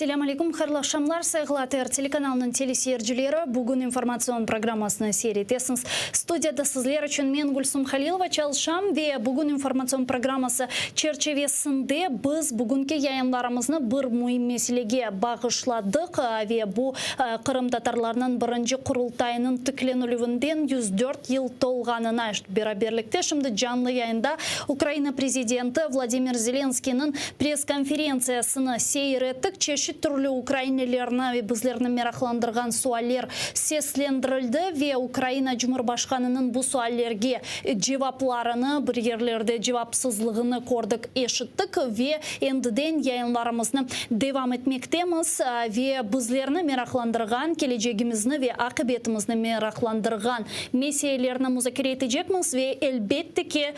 Selâm aleyküm, hayırlı aqşamlar, sayğılı ATR telekanalınıñ teleseyircileri. Bugün informatsion programmasını seyir etesiñiz. Studiyada sizler içün men, Gülsum Halilova, çalışam ve bugün informatsion programması çerçevesinde biz bugünki yayınlarımıznı bir müim meselege bağışladıq ve bu, qırımtatarlarnıñ birinci Qurultayınıñ tiklenilüvinden 104 yıl tolğanına beraberlikte şimdi canlı yayında Ukraina prezidenti Vladimir Zelenskıynıñ Press-konferentsiyasını seyir ettik, çeşit türlü ukrainlilerni ve bizlerni meraqlandırğan sualler seslendirildi ve Ukraina Cumhurbaşqanınıñ bu suallerge cevaplarını, bir yerlerde cevapsızlığını kördik, eşittik ve endiden yayınlarımıznı devam etmektemiz ve bizlerni meraqlandırğan, kelecegimizni ve aqibetimizni meraqlandırğan meselelerni muzakere etecekmiz ve, elbette ki,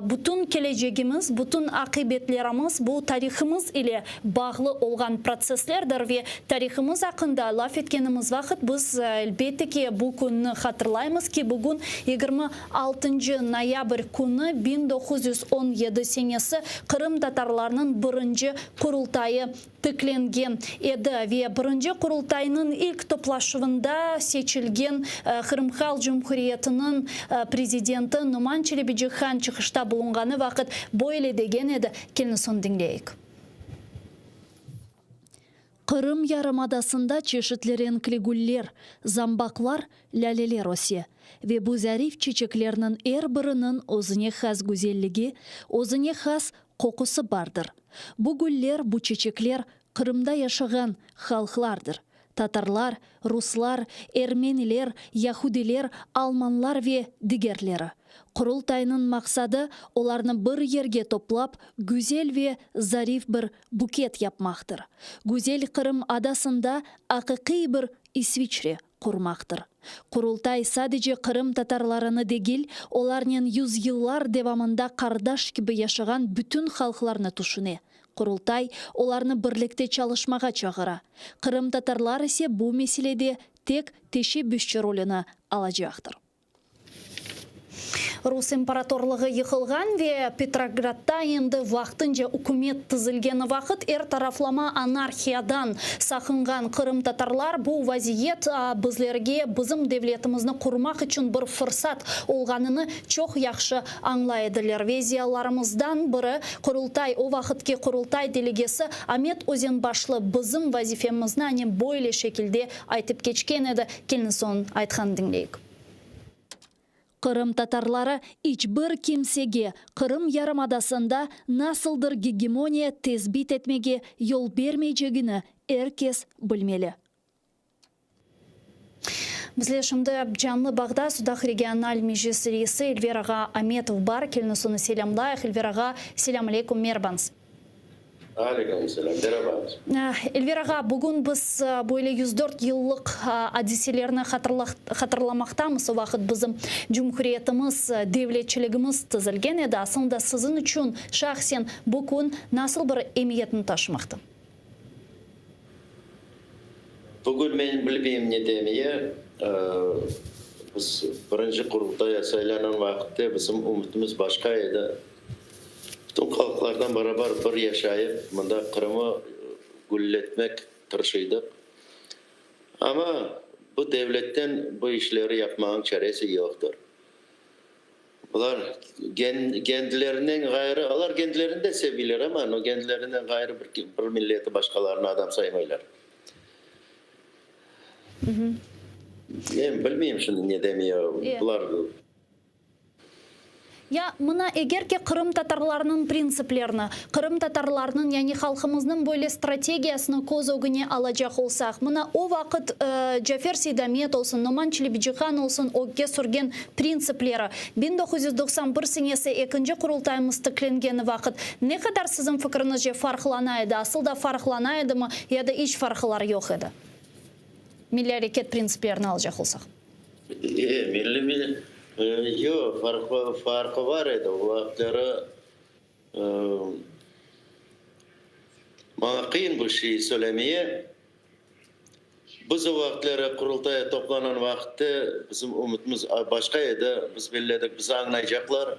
bütün kelecegimiz, bütün aqibetlerimiz bu tarihımız ile bağlı olğan protsesslerdir ve tarihımız aqqında laf etkenimiz vaqıt biz, elbette ki, bu künni hatırlaymız ki, bugün 26 noyabr künü 1917 senesi qırımtatarlarnıñ birinci Qurultayı tiklengen edi ve birinci Qurultaynıñ ilk toplaşuvında seçilgen Qırım Halq Cumhuriyetiniñ prezidenti Noman Çelebicihan çıqışta bulunğanı vaqıt böyle degen edi, keliñiz onı diñleyik. Qırım yarımadasında çeşitli renkli güller, zambaqlar, lâleler öse ve bu zarif çiçeklerniñ er biriniñ özüne has güzelligi, özüne has qoqusı bardır. Bu güller, bu çeçekler Qırımda yaşağan halqlardır, tatarlar, ruslar, ermeniler, yahudiler, almanlar ve digerleri. Qurultaynıñ maqsadı, olarnı bir yerge toplap, güzel ve zarif bir buket yapmaqtır. Güzel Qırım adasında aqiqiy bir İsviçre qurmaqtır. Qurultay sadece Qırım tatarlarını degil, olarnen yüzyıllar devamında qardaş kibi yaşağan bütün halqlarnı tüşüne. Qurultay olarnı birlikte çalışmağa çağıra. Qırımtatarlar ise bu meselede tek teşebbüsçi rolüni alacaqtır. Rus imperatorlığı yıqılğan ve Petrogradda endi vaqtınca ükümet tizilgeni vaqıt er taraflama anarhiyadan saqınğan qırımtatarlar bu vaziyet bizlerge bizim devletimizni qurmaq içün bir fırsat olğanını çoq yahşı añlay ediler ve ziyalılarımızdan biri Qurultay o vaqıtki Qurultay delegesi Amet Özenbaşlı bizim vazifemizni ane böyle şekilde aytıp keçken edi, keliñiz onıñ aytqanını diñleyik. Qırımtatarları iç bir kimsege Qırım yarımadasında nasıldır gegemoniya tesbit etmege yol bermeycegini er kes bilmeli. Bizle şimdi canlı bağda Sudaq regional meclis reisi Elver ağa Ametov bar. Keliñiz onı selâmlayıq. Elver ağa, selâm aleykum, merbañız. Aleyküm selâm, meraba. Elver ağa, bugün biz böyle 104 yıllıq adiselerni hatırlamaqtamız. O vaqıt bizim cumhuriyetimiz, devletçiligimiz tizilgen edi. Aslında siziñ içün şahsen bu kün nasıl bir emiyetni taşımaqta? Bugün men bilmeyim ne demeye. Biz birinci Qurultaya saylanan vaqıtte bizim ümütimiz başqa edi. Bütün halqlardan barabar bir yaşayıp, mında Qırımı gülletmek tırışıydıq. Amma bu devletten bu işleri yapmanıñ çaresi yoqtır. Bular kendilerinden ğayrı, olar kendilerini de sevmeyler, amma no kendilerinden ğayrı bir milleti başqalarını adam saymaylar. Men bilmeyim şimdi ne demeye, bular. Ya, mına, eger ki qırımtatarlarnıñ printsiplerini, qırımtatarlarnıñ, yani halqımıznıñ böyle strategiyasını köz ögüne alacaq olsaq, mına, o vaqıt Cafer Seydamet olsun, Noman Çelebicihan olsun ögge sürgen printsipleri, 1991 senesi ekinci Qurultayımız tiklengeni vaqıt ne qadar siziñ fikriñizce farqlana edi, asıl da farqlana edimi ya da iç farqlar yoq edi? Milliy areket printsiplerini alacaq olsaq. Milli mi? Yoq, farqı, farqı bar edi. O vaqıtları maña qıyın bu şeyi söylemeye. Biz o vaqıtları Qurultay toplanan vaqıtte bizim ümütimiz başqa edi. Biz belledik, bizi añlaycaqlar.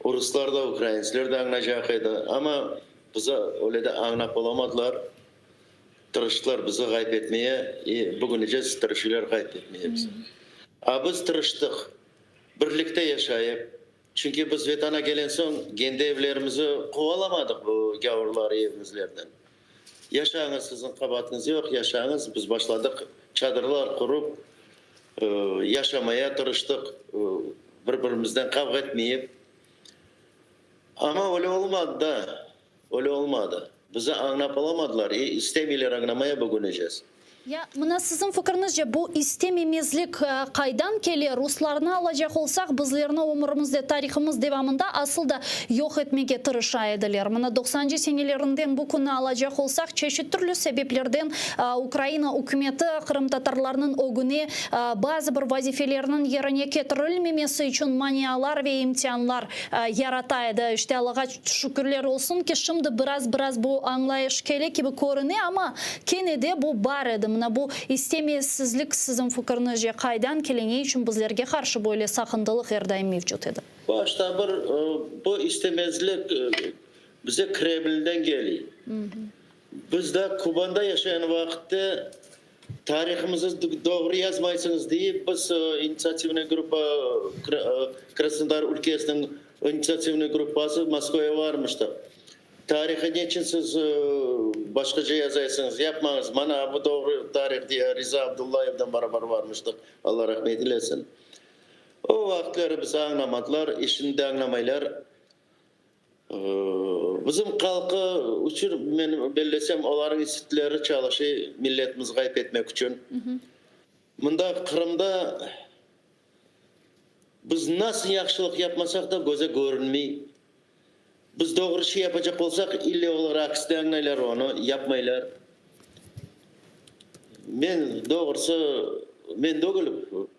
Ruslar da, ukraintsler de añlaycaq edi. Amma bizi öyle de añlap olamadılar. Tırıştılar bizi ğayıp etmeye, i bugünece tırışılar ğayıp etmeye bizi. A biz tırıştıq, birlikte yaşayıp, çünki biz Vetana kelen soñ kendi evlerimizi quvalamadıq bu gavurlar evimizlerden. Yaşañız, siziñ qabaatınız yoq, yaşañız, biz başladıq çadırlar qurup, yaşamaya tırıştıq, bir-birimizden qavğa etmeyip. Amma öyle olmadı da. Öyle olmadı. Bizi añlap olamadılar i istemeyler añlamaya bugünecez. Ya, mına siziñ fikriñizce bu istememezlik qaydan kele? Ruslarnı alacaq olsaq, bizlerni ömürimizde, tarihımız devamında asıl da yoq etmege tırışa ediler. Mına doqsancı senelerinden bu künni alacaq olsaq, çeşit türlü sebeplerden Ukraina ükümeti qırımtatarlarnıñ ögüne bazı bir vazifelerniñ yerine ketirilmemesi içün manialar ve imtianlar yarata edi. İşte, Allağa Şükürler olsun ki, şimdi biraz-biraz bu añlayış kele kibi körüne, amma kene de bu bar edi. Mına bu istemesizlik, siziñ fikirñizce, qaydan kele, ne içün bizlerge qarşı böyle saqındılıq er daim mevcut edi? Başta bir bu istemezlik bize Kremlden kele. Biz daa Kubanda yaşayan vaqıtte Tarihımızı doğru yazmaysıñız deyip, biz initsiativnıy gruppa, Krasnodar ülkesiniñ initsiativnıy gruppası Moskvaya varmıştıq. Tarihı neçün siz başqaca yazaysıñız, yapmañız, mana bu doğru tarih diye Riza Abdullayevden barabar varmıştıq, Alla rahmet eylesin. O vaqıtları bizi añlamadılar, i şimdi de añlamaylar. Bizim halqı içün, men bellesem, olarnıñ institutları çalışıy milletimizni ğayıp etmek içün. Mında, Qırımda, biz nasıl yahşılıq yapmasaq da, köze körünmey. Biz doğru şey yapacaq olsaq, ille olar aksine añlaylar onı, yapmaylar. Men, doğrusı, men degil,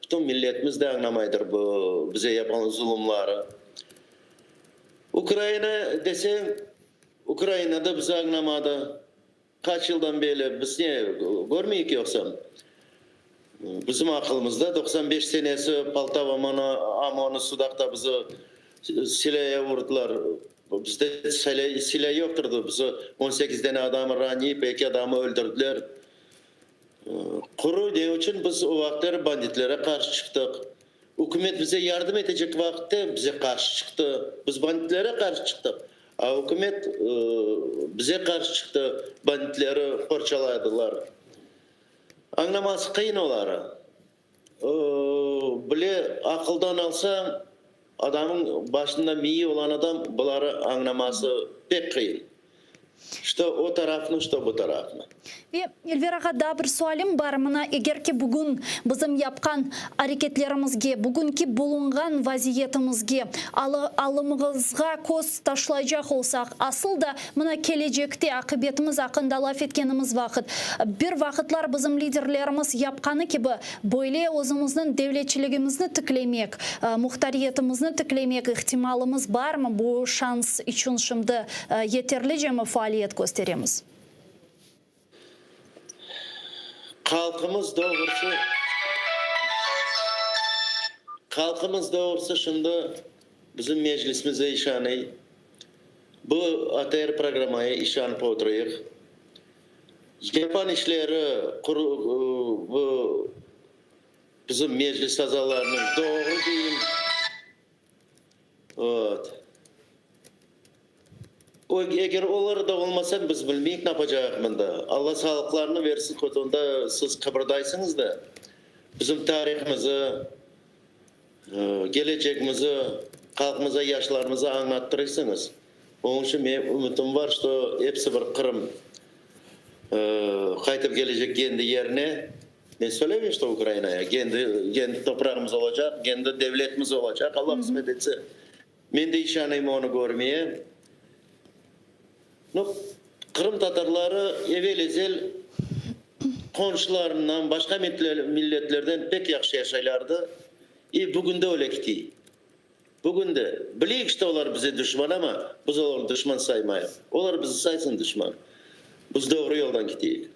bütün milletimiz de añlamaydır bu bize yapqan zulumları. Ukraina deseñ, Ukraina da bizi añlamadı. Qaç yıldan beri biz ne, körmeyik yoqsa? Bizim aqılımızda 95 senesi Poltava OMONı Sudaqta bizi silâya urdılar. Bizde silâ yoqtırdı. Bizi 18 dane adamı raniyip, eki adamı öldürdiler. Quru ne içün biz o vaqıtları banditlere qarşı çıqtıq. Ükümet bize yardım etecek vaqıtte bize qarşı çıqtı. Biz banditlere qarşı çıqtıq, a ükümet bize qarşı çıqtı, banditleri qorçaladılar. Añlaması qıyın oları. Bile aqıldan alsañ, adamıñ başında miyi olan adam buları añlaması pek qıyın. Şto o tarafnı, şto bu tarafnı. Ve, Elver ağa, daa bir sualim bar. Mına, eger ki bugün bizim yapqan areketlerimizge, bugünki bulunğan vaziyetimizge, alı, alımızğa köz taşlaycaq olsaq, asıl da, mına, kelecekte aqibetimiz aqqında laf etkenimiz vaqıt, bir vaqıtlar bizim liderlerimiz yapqanı kibi, böyle özümizniñ devletçiligimizni tiklemek, muhtariyetimizni tiklemek ihtimalımız barmı, bu şans içün şimdi Yeterlicemi faaliyet kösteremiz? Halqımız doğrusı, halqımız doğrusı şimdi bizim Meclisimize işanıy, bu ATR programmaya işanıp oturayıq. Yapan işleri bu bizim Meclis azalarınıñ doğru deyim. Vot. O, eger olar da olmasa, biz bilmeyik napacağıq mında. Alla sağlıqlarını versin, hot onda siz qıbırdaysıñız da, bizim tarihimizi, kelecegimizi halqımıza, yaşlarımıza añlattırıysıñız. Onıñ içün menim ümütim bar, şto episi bir Qırım qaytıp kelecek kendi yerine. Men söylemeyim, şto Ukrainaya, kendi, kendi toprağımız olacaq, kendi devletimiz olacaq, Alla qısmet etse. Men de işanayım onı körmeye. Nu, qırımtatarları evel-ezel qonşularından, başqa milletlerden pek yahşı yaşaylardı. İ bugün de öyle kitiy. Bugün de. Bileyik, şto olar bize duşman, amma biz olarnı duşman saymayıq. Olar bizi saysın duşman. Biz doğru yoldan kiteyik.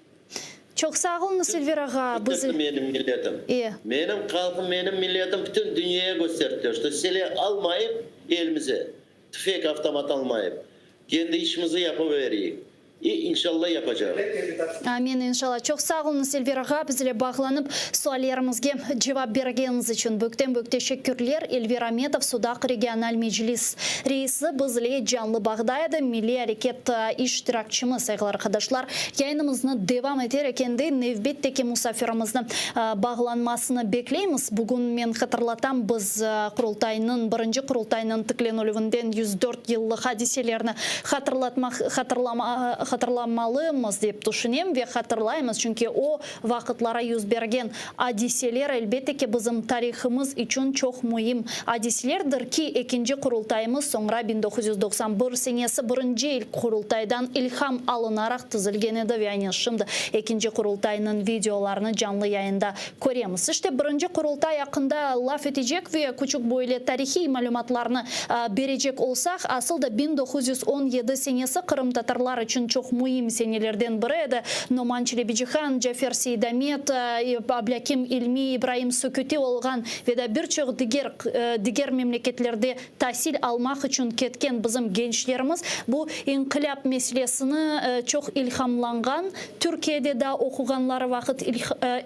Çoq sağ oluñız, Elver ağa. Biz. Bitirdi menim milletim. E. Menim halqım, menim milletim bütün dünyaya kösterdiler, şto silâ almayıp elimize, tüfek, avtomat almayıp, kendi işimizi yapıvereyik. İ inşallah yapacağım. Amin, inşallah. Çoq sağ oluñız, Elver ağa, bizle bağlanıp, suallerimizge cevap bergeniñiz içün. Büyükten-büyük teşekkürler. Elver Ametov, Sudaq regional meclis reisi, bizle canlı bağda edi, milliy areket iştirakçimiz. Sayğılı arqadaşlar, yayınımıznı devam eter ekende, nevbetteki musafirimizni bağlanmasını bekleymiz. Bugün, men hatırlatam, biz Qurultaynıñ, birinci Qurultaynıñ tiklenilüvinden 104 yıllıq adiselerni hatırlatmaq, hatırlama, hatırlamalımız dep tüşünem ve hatırlaymız, çünki o vaqıtlara 100 bergen adiseler, elbette ki, bizim tarihımız içün çoq müim adiselerdir ki, ekinci Qurultayımız soñra 1991 senesi birinci ilk Qurultaydan ilham alınaraq tizilgen edi ve aynen şimdi ekinci Qurultaynıñ videolarını canlı yayında köremiz. İşte birinci Qurultay aqqında laf etecek ve küçük böyle tarihiy malümatlarnı berecek olsaq, asıl da 1917 senesi qırımtatarlar içün çoq müim senelerden biri edi. Noman Çelebicihan, Cafer Seydamet, Ablâkim İlmi, İbraim Süküti olğan ve da bir çoq diger memleketlerde tasil almaq içün ketken bizim gençlerimiz bu inqilâp meselesini çoq ilhamlanğan, Türkiye'de da oquğanları vaqıt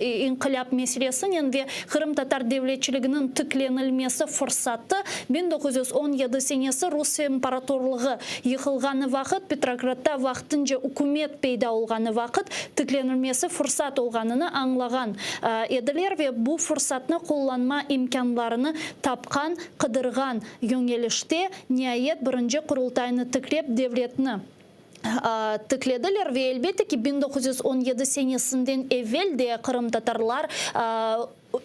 inqilâp meselesinen ve qırımtatar devletçiliginiñ tiklenilmesi fırsatı 1917 senesi Rus imparatorlığı yıqılğanı vaqıt, Petrogradda vaqtınca ükümet peyda olğanı vaqıt tiklenilmesi fırsat olğanını añlağan ediler ve bu fırsatnı qullanma imkânlarını tapqan, qıdırğan yönelişte niayet birinci Qurultaynı tiklep devletni tiklediler ve elbette ki 1917 senesinden evvel de qırımtatarlar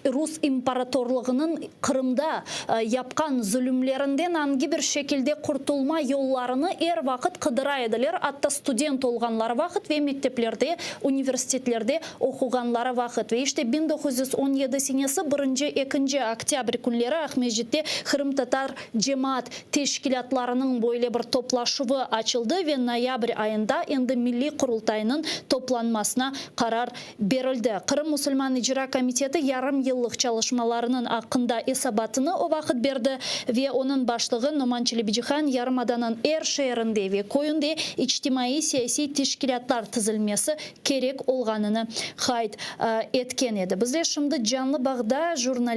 Rus imparatorlığınıñ Qırımda yapqan zulümlerinden angi bir şekilde qurtulma yollarını er vaqıt qıdıra ediler. Atta student olğanları vaqıt ve mekteplerde, universitetlerde oquğanları vaqıt. Ve işte 1917 senesi 1 2 oktyabr künleri Aqmescitte Qırımtatar cemaat teşkilâtlarınıñ böyle bir toplaşuvı açıldı ve noyabr ayında endi Milliy Qurultaynıñ toplanmasına qarar berildi. Qırım Musulman İcra Komiteti yarım yıllıq çalışmalarınıñ aqqında esabatını o vaqıt berdi ve onıñ başlığı Noman Çelebicihan yarımadanıñ er şeerinde ve köyünde içtimaiy siyasiy teşkilâtlar tizilmesi kerek olğanını qayd etken edi. Bizler şimdi canlı bağda jurnalist.